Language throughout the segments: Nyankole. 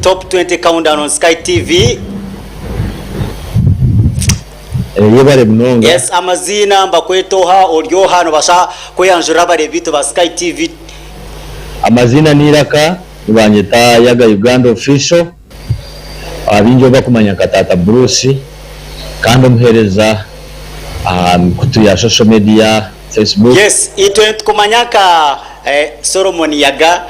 Top 20 Countdown on Sky TV. Yebare munonga. Yes, amaziina nibakweta oha, ori oha, nobasa kweyanjurira abareebi baitu ba Sky TV. Amaziina n'eiraka nibanyeta Yaga Uganda Official, abaingi obu bakumanya nka Taata Bruce kandi omuheereza aha mikutu ya social media Facebook. Yes, itwe nitukumanya nka Solomon Yaga,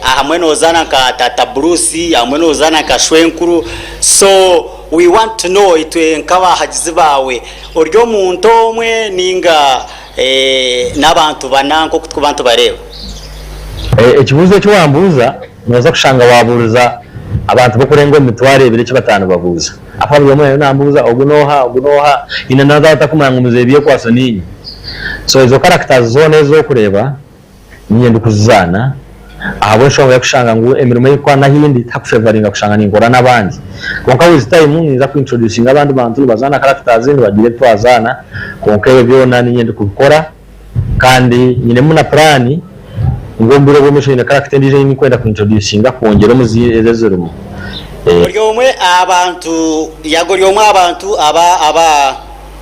ahamwe nozaana nka Taata Bruce, ahamwe nozaana nka Shwenkuru, so we want to know itwe nk'abahagizi baawe, ori omuntu omwe ninga n'abantu bana nk'oku turikuba nitubareeba? Ekibuuzo eki wambuuza nooza kushanga waabuuriza abantu b'okurenga omu mitwaro ebiri eki batanibabuuza. Ahakuba buri omwe ariyo nambuuza ogu n'oha, ogu n'oha, haine n'abu atakumanya ngu Mzee Byekwaso niinye. So ezo characters zoona ezi orikureeba niinye ndikuzizaana ahabw'enshonga y'okushanga ngu emirimo ei ndikukora n'ahu ndi tihakufevaringa kushanga ninkora n'abandi. Kwonka with time ninza ku introducinga abandi bantu nibazaana characters nibagira ebi twazaana kwonka ebyo byona niinye ndikubikora. Kandi nyinemu na puraani ngu omu bwire bw'omumaisho nyine karakita endiijo ei ndikwenda ku introducinga kwongyera omu ezo ezirimu. Ori omwe aha bantu Yago ori omwe aha bantu aba aba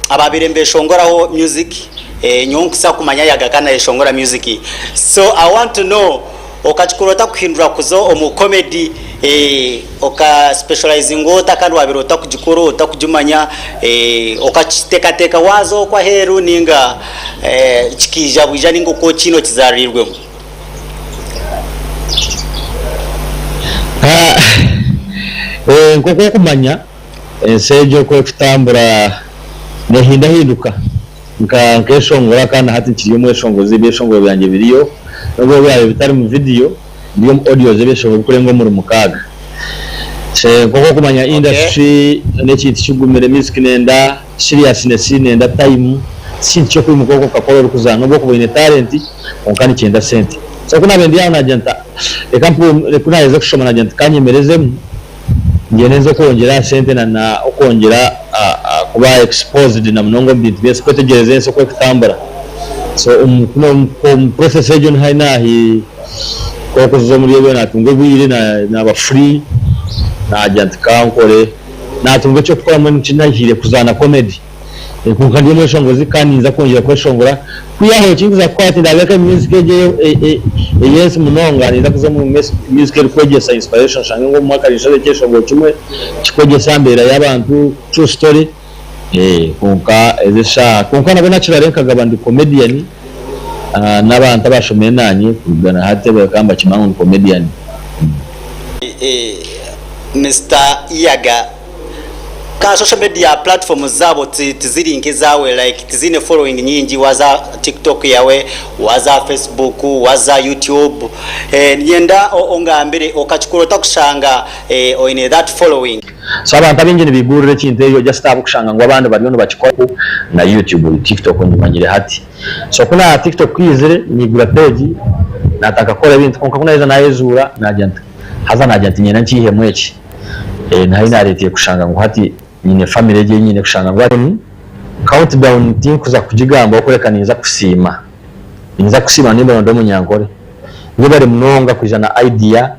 ababaire nibeshongoraho music nyowe nkusa kumanya Yago akaba nayeshongora music so I want to know okakikora ota kuhindura kuza omu comedy Oka specializinga ota kandi wabaire otakugikora otakugimanya okakitekateka waza okwo aheru ninga kikaija bwija ninga oku okiine okizarirwemu? Nkoku okumanya ensi egi oku ekutambura nehindahinduka nkeshongora kandi nahati nkiri omweshongozi ebyeshongoro byangye biriyo nobu byabaire bitari mu vidiyo. Ndi omu audio z'ebyeshongoro ebirikurenga omuri mukaaga. Nk'oku orikumanya industry n'ekintu kigumire, music nenda seriousness, nenda time, ti kintu ky'okwimuka okwo okakora orikuzaana nobu orikuba oine talent kwonka nikyenda sente. So ku naabaire ndi aho naagira nti reka ku naaherize kushoma naagira nti ka nyemerezemu ngyende nze kwongyera aha sente na na okwongyera kuba exposed na munonga omu bintu by'ensi kwetegyereza ensi oku ekutambura. So omu process egyo niho naahi Ku okuza omuri ebyo natunga obwire naba free nagira nti kankore natunga ekyokukora mbwenu kinahiire kuzaana comedy kwonka ndi omweshongozi kandi ninza kwongyera kweshongora kwihaho ekinkuza kukora tindareka music egi eyensi munonga ninza kuza omu music erikwegyesa inspiration oshange ngu omu mwaka ninshohora ekyeshongoro kimwe kikwegyesa aha mbeera yabantu true story Kwonka ezi eshaaha kwonka nabwo naturally nkagaba ndi comedian n'abantu abashomire nanye kuruga na hati bakaba nibakimanya ngu ndi comedian. Mister Iyaga, ka social media platforms zaabo tiziri nk'ezaawe like tiziine following nyingi waaza TikTok yaawe, waaza Facebook, waaza YouTube, niinyenda ongambire okakikora ota kushanga oine that following? So abantu abaingi nibaigurira ekintu ekyo just ahabw'okushanga ngu abandi bariyo nibakikora na YouTube, TikTok ngimanyire hati. So ku na TikTok ku yaizire naigura page natandika kukora ebintu kwonka ku naheza nayezuura nagira nti haza nagira nti niinyenda nkiihemu eki. Niho ahu nareeteire kushanga ngu hati nyine family egi ei nyine kushanga ngu hati countdown tinkuza kugigambaho kureka ninza kusiima. Ninza kusiima nimba ndi omunyankore. Yebare munonga kwija na idea.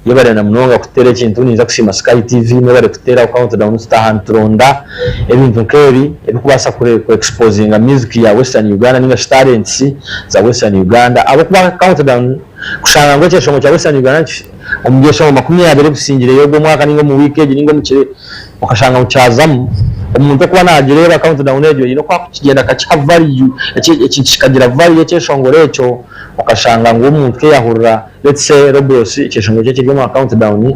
Yebare na munonga kututeera ekintu, ninza kusiima Sky TV mwebare kututeeraho count down tutaaha nituronda ebintu nk'ebi ebikubaasa ku exposinga music ya western Uganda ninga shi talents za western Uganda ahabw'okuba count down kushanga ngu ekyeshongo kya western Uganda omu byeshongo 20 ebisingireyo ogu omwaka ninga omu wiiki egi ninga omu kiro okashanga ngu kyazamu omuntu okuba nagireeba count down egyo haine oku akukigyenda akakiha value ekintu kikagira value ekyeshongoro ekyo okashanga ngu omuntu keyahurira Let's say Roblox ekyeshongoro kye kiri omu countdown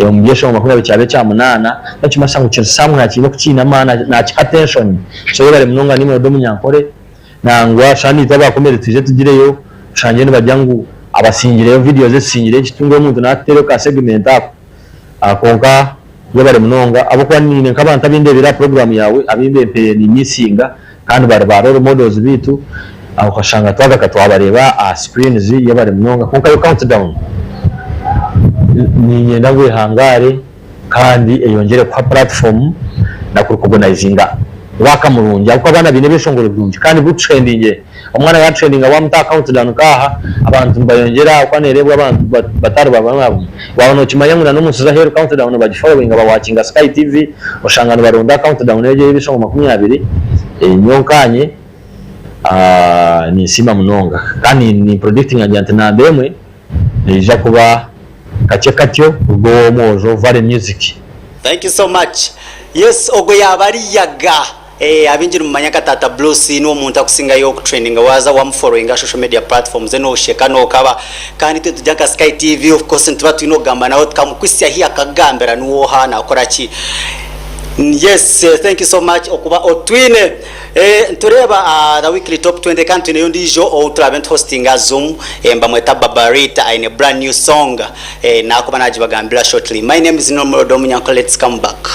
omu byeshongoro 20 kyaba ekya munaana, nikimanyisa ngu kiri somewhere kiine oku kiine amaani nakiha attention. So yebare munonga Nimrod Omunyankore nangwa shana itwe aba comedy twije tugireyo oshangye nibagira ngu abasingireyo videos ezisingireyo kitunge omuntu natuteereho ka segment ako. Kwonka yebare munonga ahabw'okuba nyine nk'abantu abu ndeebire aha program yaawe abu mbaire ni missinga Kandi bari ba role models baitu okashanga twagaruka twabareeba aha screens yebare munonga kwonka yo count down ninyenda ngu ehangaare kandi eyongyere kuha platform na ku recognizinga. Waaka murungi ahabw'okuba abaana baine ebyeshongoro birungi kandi bikutrendingire. Omwana yatrendinga wamuta aha countdown nk'aha abantu nibayongyera ahabw'okuba nereebwa abantu batari bamwe na bamwe. Waaba nokimanya ngu na n'omunsi z'aheeru countdown bagifollowinga bawakinga Sky TV oshanga nibaronda countdown egyo ey'ebyeshongoro 20 nyowe nkaanye ninsiima munonga kandi nimpredictinga ngira nti namba emwe neija kuba kakye katyo kuruga ow'omwojo Valley Music. Thank you so much. Yes ogwo yaaba ari Yaga. Eh abaingi nimumanya nka Taata Bruce niwe omuntu akusingayo oku trendinga waaza wamu followinga aha social media platforms ze nosheka nokaba kandi itwe nitujya nka Sky TV of course nituba twine okugamba nawe tukamukuhitsya haihi akakugambira niwe oha nakora ki. Yes thank you so much okuba otwine. Eh nitureeba aha the weekly top 20 kandi twineyo ondiijo ou turaabe nitu hostinga aha zoom eh nibamweta Babarita aine brand new song eh nakuba nagibagambira shortly. My name is Nomrod Omunyankole let's come back.